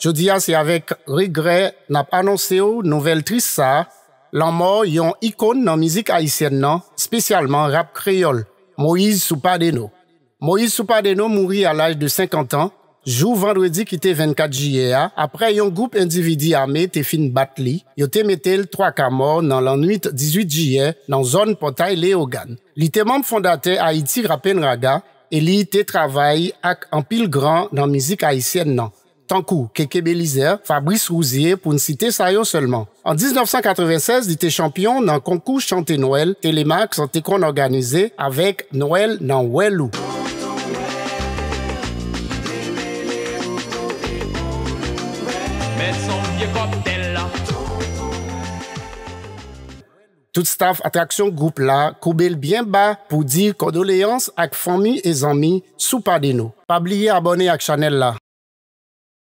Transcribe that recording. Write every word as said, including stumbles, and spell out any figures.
Jodi a, se avèk regrè n ap anonse w nouvèl tris sa a, lanmò yon ikòn nan mizik ayisyèn nan, espesyalman rap kreyòl, Moïse Soupadeno. Moïse Soupadeno mouri a laj de senkant an, jou vandredi ki te vennkat jiyè a, apre yon gwoup endividi ame te fin bat li, yo te mete l twa ka mò nan lannwit dizuit jiyè nan zòn Pòtay Leyogàn. Li te manm fondatè Ayiti Rap and Raga e li te travay ak anpil gran nan mizik ayisyèn nan, tankou Keke Belizaire, Fabrice Rouzier, pou n site sa yo sèlman. An diznèf san katrevennsèz, li te chanpyon nan konkou chante Nwèl Telemax te konn òganize avèk Nwèl nan Wèl ou. Mèt son vye kòktèl la. Tout staff atraksyon gwoup la koube l byen ba pou di kondoleyans ak fanmi e zanmi Soupadeno. Pa bliye abòne ak chanèl la.